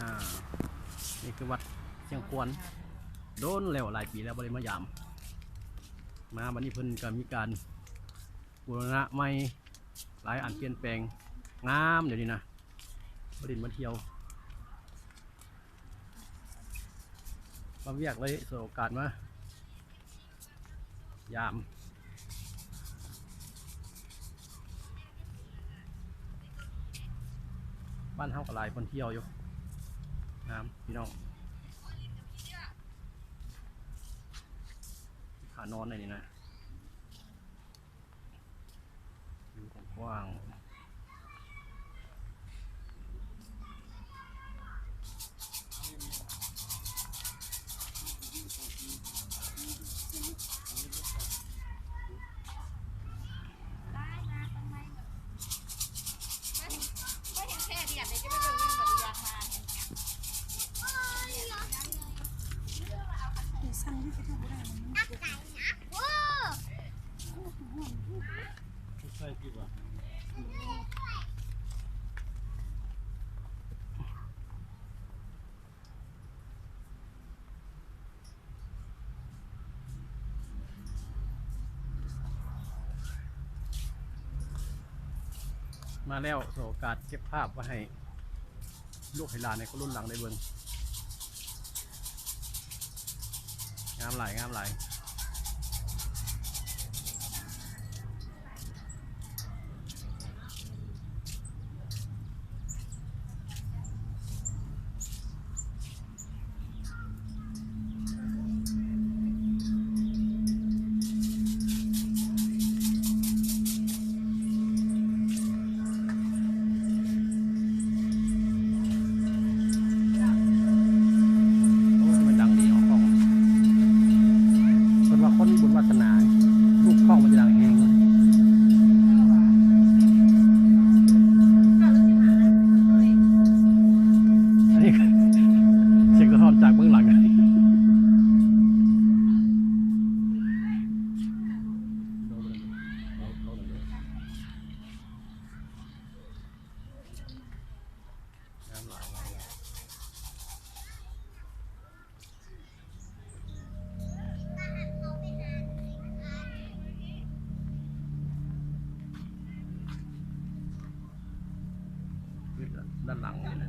ອ່າ ນີ້ຄືວັດຊຽງຂວນ ໂດນແລ້ວ ຫຼາຍປີແລ້ວບໍ່ໄດ້ມາຢາມ ມາບັດນີ້ເພິ່ນກໍມີການບູລະນະໃໝ່ ຫຼາຍອັນປ່ຽນແປງ ງາມດຽວນີ້ນະ ມາຫຼິ້ນມາທ່ຽວ ມາວຽກເລີຍ ສວຍໂອກາດມາຢາມ ບ້ານເຮົາກໍຫຼາຍຄົນທ່ຽວຢູ່ ງາມພີ່ນ້ອງ ທ່ານອນໄດ້ນີ້ນະ. ວິວກວ້າງໆ ມາແລ້ວ ສວຍໂອກາດເກັບພາບໄວ້ໃຫ້ລູກໃຫ້ຫຼານໃນຄົນລຸ້ນຫຼັງໄດ້ເບິ່ງ ງາມຫຼາຍ ງາມຫຼາຍ. ໂອ້ ມັນດັງດີເນາະ ກ້ອງ ເພິ່ນວ່າຄົນມີບຸນວາສະໜາ ລູກກ້ອງມັນຈະດັງແຮງ. ອັນນີ້ສຽງສະທ້ອນຈາກເບື້ອງຫຼັງ. ງາມຫຼາຍ ງາມຫຼາຍ. ດ້ານຫຼັງນີ້ນະ.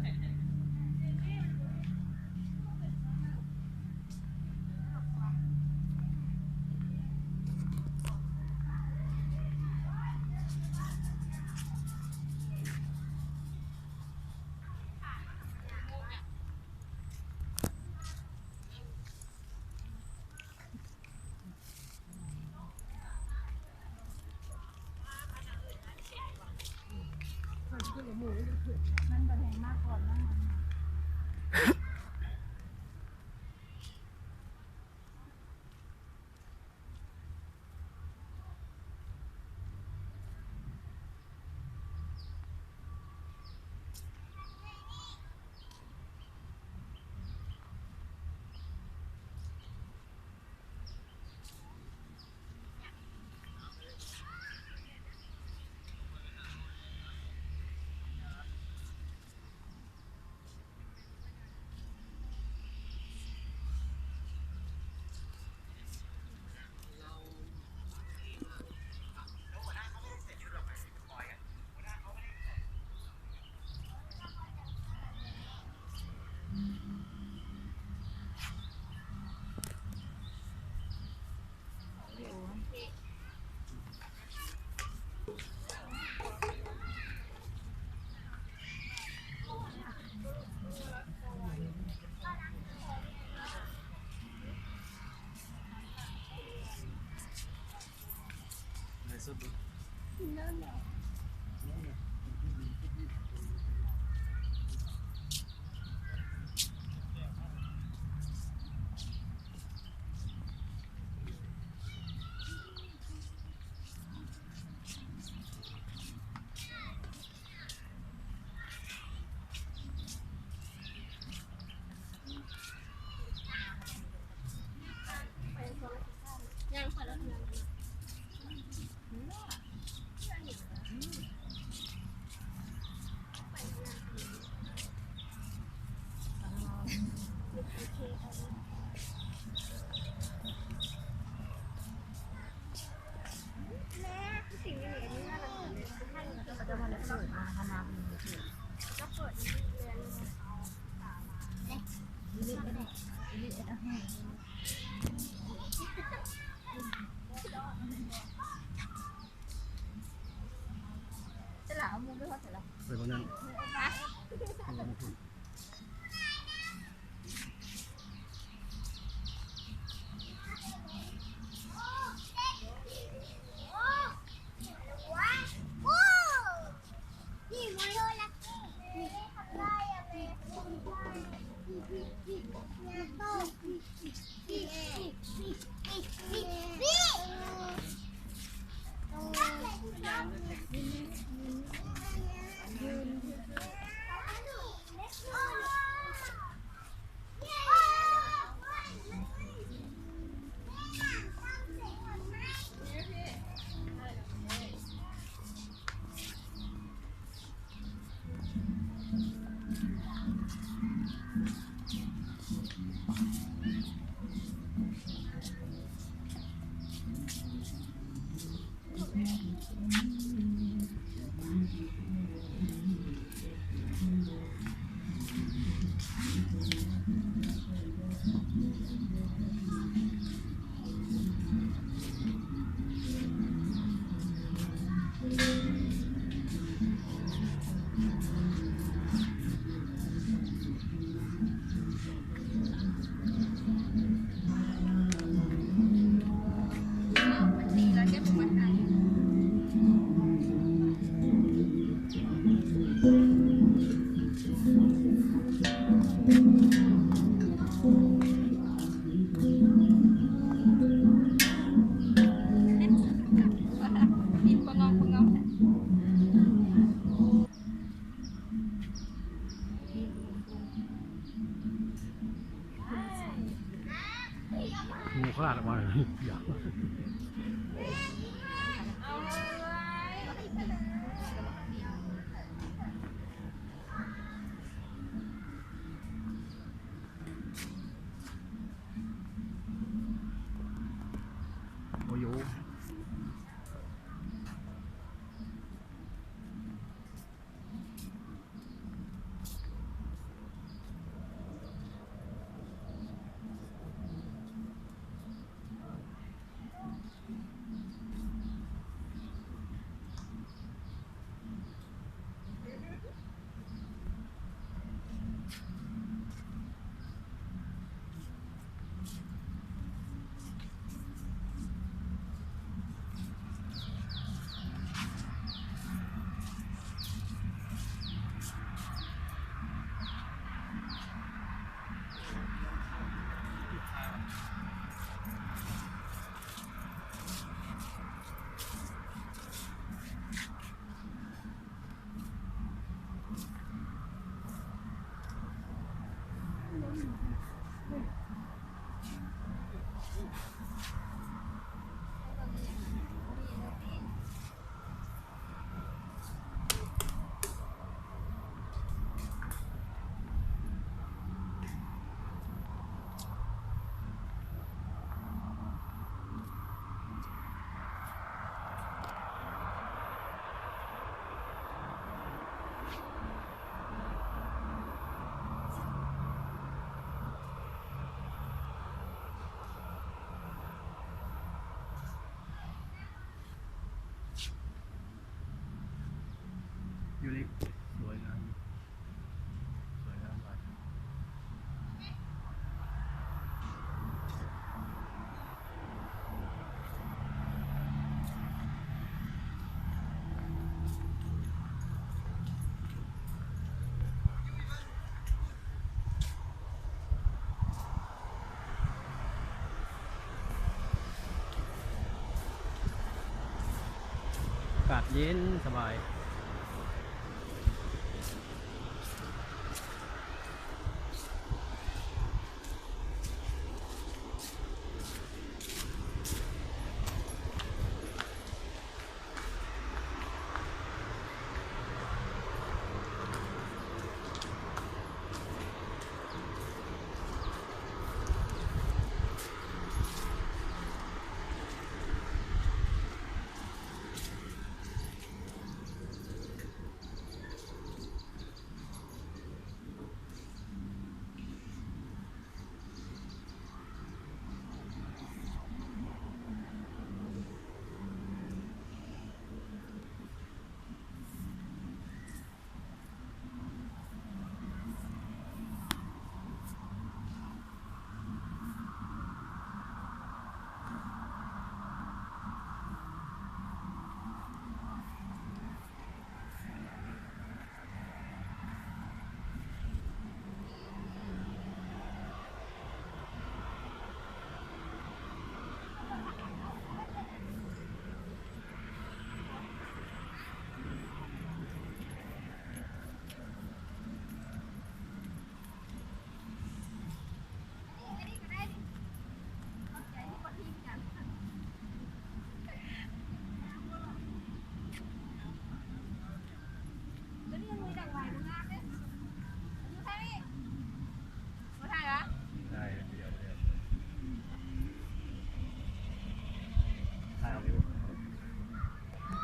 ຍ່າງໄປແລ້ວເທື່ອ. หมู่ขลาดออกมา โอ้โย อยู่ในสวยงาม สวยงามหลาย อากาศเย็นสบาย ตัวนี้มันมีดอกไม้ด้วยนะ